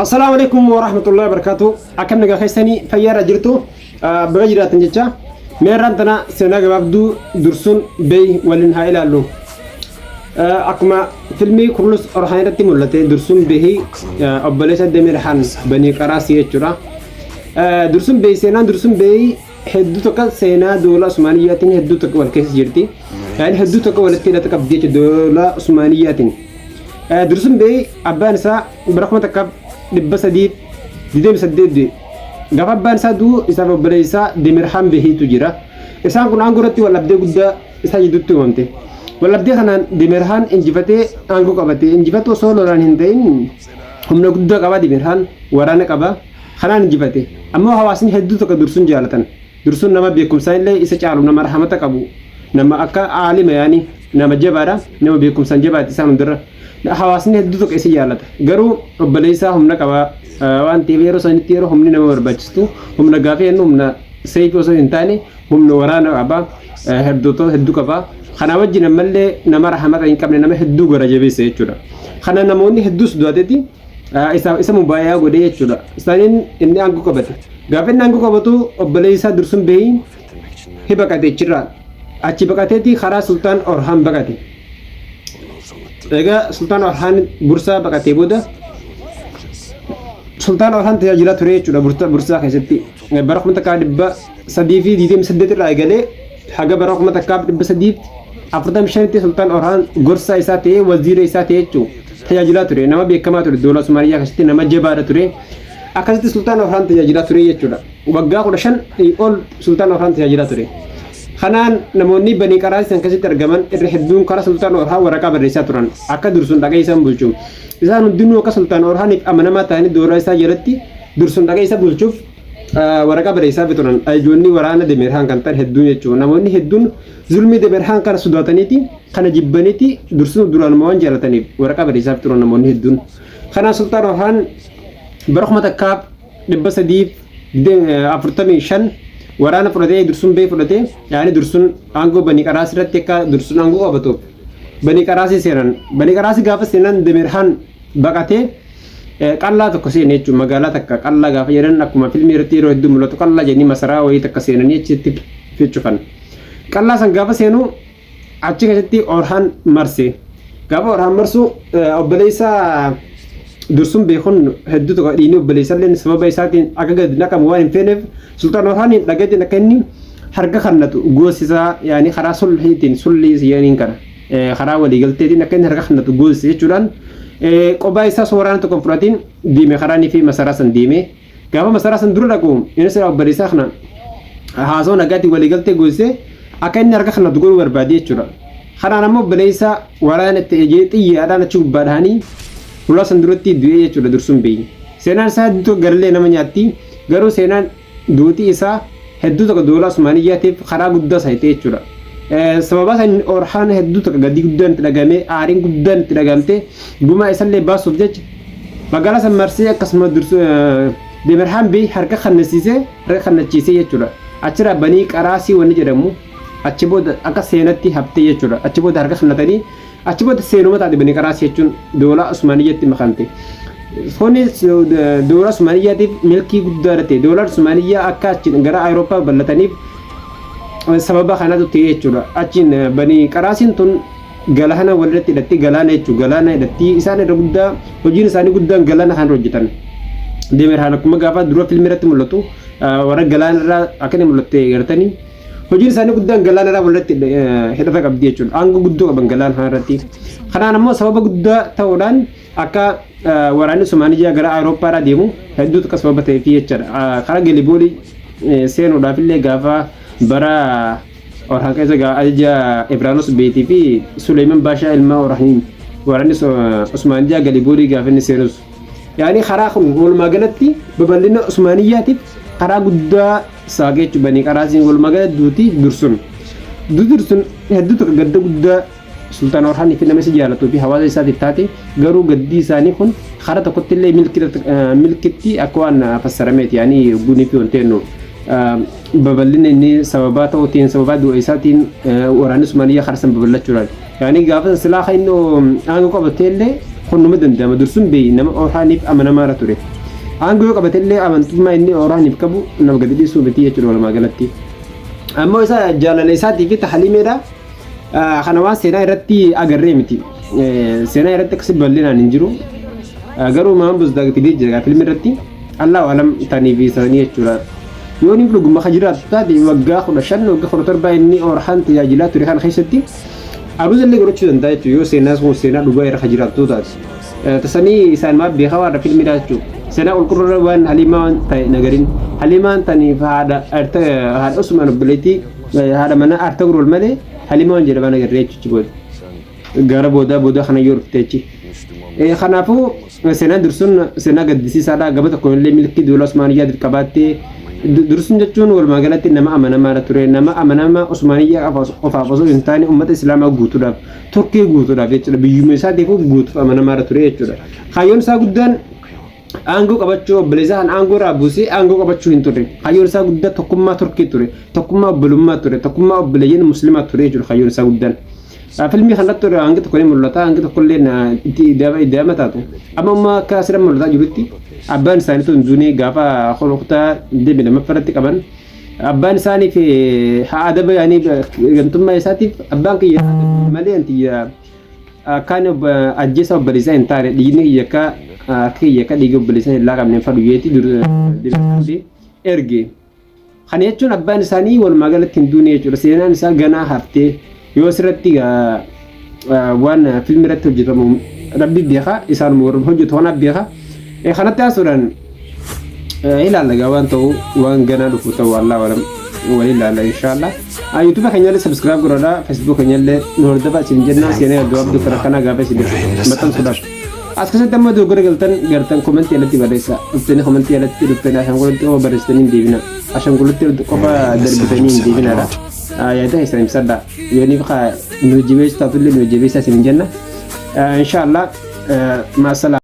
Assalaamu alaikum warahmatullahi wabarakatuh. Akkam nagaa keessanii fayyaarra jirtu baga jiraatan jecha meerraan tana seenaa gabaabduu dursuun beey waliin haa ilaallu. Akkuma filmii Kurlus Orhaan irratti mul'ate dursuun beehii obboleessa Demirhan Banii Qaraasii jechuudha. Dursuun beey seenaan dursuun beehii hedduu tokko seenaa doola Usmaaniyyaatiin hedduu tokko wal keessa jirti. Yaani hedduu tokko walitti hidhata qabdi jechuudha doola Usmaaniyyaatiin. Dursuun beey abbaan isaa bara 1328 du'e. Gaafa abbaan isaa du'u isaaf obboleessa Demirhaan Behiitu jira. Isaan kun aangoo irratti wal dhabdee guddaa isaan jidduutti uumamte. Wal dhabdee kanaan Demirhaan injifatee aangoo qabate. Injifatu osoo lolaan hin ta'in humna guddaa qaba Demirhaan waraana qaba. Kanaan injifate. Ammoo hawaasni hedduu tokko dursuun jaalatan. Dursuun nama beekumsaan illee isa caalu nama rahamata qabu nama akka aalima yaani nama jabaadha nama beekumsaan jabaati isaan hundarra. Hawaasni hedduu tokko isa jaalata. Garuu obboleessaa humna qaba waan ta'eef yeroo sanitti yeroo humni nama barbaachistu humna gaafii jennu humna seeyfii osoo hin taane humna waraana qaba hordoftoota hedduu qaba. Kana wajjin ammallee nama rahamata hin qabne nama hedduu gara jabeessa jechuudha. Kana namoonni hedduus du'ateeti isa isa mubaayaa godhee jechuudha. Isaaniin inni aangoo qabate. Gaafa inni aangoo qabatu obboleessaa dursun beeyi hi baqate achirraa. Achi baqateeti karaa Sultaan Orhaan baqate. Egaa Sultaan Orhaan Bursaa baqatee booda Sultaan Orhaan tajaajilaa ture jechuudha Bursaa keessatti. Bara 1328 irraa eegalee haga bara 1345tti Sultaan Orhaan gorsaa isaa ta'ee waziira isaa ta'ee jechuudha tajaajilaa ture. Nama beekamaa ture Doola Somaaliyaa keessatti nama jabaadha ture. Akkasitti Sultaan Orhaan tajaajilaa ture jechuudha. Waggaa 15 ol Sultaan Orhaan tajaajilaa ture. Kanaan namoonni Banii Qaraasii san keessatti argaman irra hedduun karaa Sultaan Orhaan waraqaa barreessaa turan. Akka dursuun dhaqee isaan bulchu. Isaan hundinuu akka Sultaan Orhaaniif amanamaa ta'anii doolaa isaa jalatti dursuun dhaqee isa bulchuuf waraqaa barreessaa turan. Ajajoonni waraana Demirhaan kan ta'an hedduun jechuudha. Namoonni hedduun zulmii Demirhaan kana sodaataniiti kana jibbaniiti dursuun duraanuma waan jaalataniif waraqaa barreessaa turan namoonni hedduun. Kanaan Sultaan Orhaan bara 1345 waraana fudhatee dursuun bee fudhatee yaani dursuun aangoo Banii Qaraasii irratti akka dursuun aangoo qabatuuf Banii Qaraasii seenan. Banii Qaraasii gaafa seenan Demirhaan baqatee qallaa tokko seene jechuudha. Magaalaa takka qallaa gaafa jedhan akkuma filmii irratti yeroo hedduu mul'atu qallaa jedhanii masaraa wayii takka seenanii achitti ficcufan. Qallaa san gaafa seenu achi keessatti Orhaan marse. Gaafa Orhaan marsu obboleessa dursun beekun hedduu tokko dhiini obboleessa illee sababa isaatiin akka gadi naqamu waan hin feeneef Sultaan Orhaaniin dhagatiin akka inni harka kannatu goosisaa yaani karaa sulhiitiin sullii yaaniin kana karaa waliigalteetiin akka inni harka kannatu goosise jechuudhaan qobaa isaas waraana tokko hin fudhatiin deeme karaanii fi masaraa san deeme. Gaafa masaraa san dura dhaqu inni silaa obboleessaa kana haasoo nagaatiin waliigaltee goosisee akka inni harka kannatu godhuu barbaade jechuudha. Kanaan ammoo obboleessa waraana itti ejee xiyyaadhaan achi gubbaa dhahanii hulaa san duratti du'ee jechuudha dursuun beeyi. Seenaan isaa hedduu garlee nama nyaatti garuu seenaan duutii isaa hedduu tokko doolaa Usmaaniyyaatiif karaa guddaa saayite jechuudha. Sababa san Orhaan hedduu tokko gaddii guddaan itti dhagahame aariin guddaan itti dhagahamte gumaa isallee baasuuf jecha magaalaa san marsee akkasuma dursu Demirhaan Bey harka kannasiisee harka kannachiisee jechuudha. Achirraa Banii Qaraasii wanni jedhamu achi booda akka seenatti haftee jechuudha. Achi booda harka kannatanii achi booda seenuma taate Banii Qaraasii jechuun doolaa Usmaaniyyatti makamte. Kunis doolaa Usmaaniyyaatiif milkii guddaa ta'e. Doolaan Usmaaniyyaa akka achi gara Awurooppaa bal'ataniif sababa kanatu ta'e jechuudha. Achiin Banii Qaraasiin tun galaana walirratti hidhatti galaana jechuudha. Galaana hidhatti isaan irra guddaa hojiin isaanii guddaan galaana kan hojjetan. Demirhaan akkuma gaafa dura filmii irratti mul'atu warra galaana irraa akka inni mul'atte gartanii hojiin isaanii guddaan galaana irraa walirratti hidhata qabdi jechuudha. Aangoo guddoo qaban galaana kana irratti. Kanaan ammoo sababa guddaa ta'uudhaan akka waraanni Somaaliyaa gara Awurooppaadhaa deemu hedduutu akka sababa ta'eef jechuudha. Karaa Galiboolii seenuudhaaf illee gaafa bara Orhaan keessa gaa ajaja Ibraanos Beetii fi Suleeman Baashaa ilma Orhaniin waraanni Usmaaniyyaa Galiboolii gaafa inni seenus. Yaani karaa kun walumaa galatti babal'ina Usmaaniyyaatiif karaa guddaa saaqee jechuudha. Banii Qaraasiin walumaa galatti duuti dursun. Duuti dursun hedduu tokko gadda guddaa Sultaan Orhaan fi nama isa jaalatuu fi hawaasa isaatiif taate garuu gaddii isaanii kun karaa tokkotti illee milkitti akka waan fassarameeti yaani gunii fi wanteenu babal'ina inni sababaa ta'uutiin sababaa du'a isaatiin waraanni Usmaaniyyaa karaa san babal'achuudhaan yaani gaafa san silaa kan inni aangoo qabatee illee Kun numa danda'ama. Dursun Beey nama Orhaaniif amanamaadha ture. Aangoo yoo qabate illee amantummaa inni Orhaaniif qabu nama gadi dhiisuu miti jechuudha walumaa galatti. Ammoo isa jaalala isaatii fi tahaliimeedha. Kana waan seenaa irratti agarree miti. Seenaa irratti akkasi bal'inaan hin jiru. Garuu Maam Buzdaag fidee jira fiilmii irratti. Allahu alam tanii fi sanii jechuudha. Yoo inni dhuguma kan jiraatu taate, waggaa 15, waggaa 17 inni Orhaan tajaajilaa ture kana keessatti aruuza illee godhachuu danda'a jechuudha, yoo seenaa sun seenaa dhugaa irra kan jiraattu taate. Tasanii isaan maal beekaa waan fiilmiidha jechuudha. Seenaa qulqulluu waan Haliimaa waan ta'e nagarin. Haliimaan taniif haadha Usmaan, obboleettii haadha manaa Artagurul malee Haliimaa waan jedhaman agarree jechuudha booda. Gara boodaa boodaa kana yoo dhufte jechi. Kanaafuu seenaan Dursun seenaa gaddisiisaadha. Gaba tokko illee milkii duula Usmaaniyyaa qabaattee, Dursun jechuun walumaa galatti nama amanamaadha ture. Nama amanamaa Usmaaniyyaa qofaaf osoo hin taane uummata Islaamaa guutuudhaaf, Turkii guutuudhaaf jechuudha. Biyyuma isaatiif guutuuf amanamaadha ture jechuudha. Kaayyoon isaa guddaan aangoo qabachuu, obboleessa kan aangoo irraa buusee aangoo qabachuu hin turre. Kaayyoon isaa guddaa tokkummaa Turkii ture. Tokkummaa obbolummaa ture. Tokkummaa obboleeyyan Muslimaa ture jechuudha kaayyoon isaa guddaan. Filmii kanatti hangi tokko ni mul'ata, hangi tokko illee itti ida'ama taatu. Amma ammaa akka asirra mul'ataa jirutti abbaan isaanii tun duunee gaafa kutaa 22ffaatti irratti qaban, abbaan isaanii fi haa adaba yaanii gantummaa isaatiif, abbaan kiyya malee anti akkaan ajjeesa obboleessaa hin taane, dhiigni kiyya akka kiyya akka dhiiga obboleessaa hin laaqamne hin fadhu jeeti erge. Kana jechuun abbaan isaanii walumaa galatti hin duune jechuudha. Seenaan isaa ganaa haftee yoo asirratti waan fiilmii irratti hojjetamu rabbi beeka, isaan warra hojjetu kanaaf beeka. Kanatti haasuudhaan ilaalla gaa, waan ta'u waan ganaa dhufu ta'u Allah alam wal ilaalla inshaallah. YouTube keenyallee subscribe godhadhaa, Facebook keenyallee nu hordofaa isin jennaa, seenaa gabaabduu kana kana gaafa isin maxxansuudhaaf. As keessatti amma dogoggora galtan gartan commentii alatti barreessa. Dhuftanii commentii alatti dhuftanii ashaangulatti qofa barreessitanii hin deebina. Ashaangulatti qofa darbitanii hin deebinaadha. Yaada keessan ibsadha. Yoo ni nu jabeessu taatullee nu jabeessaa isin jenna. Inshaallah maasala.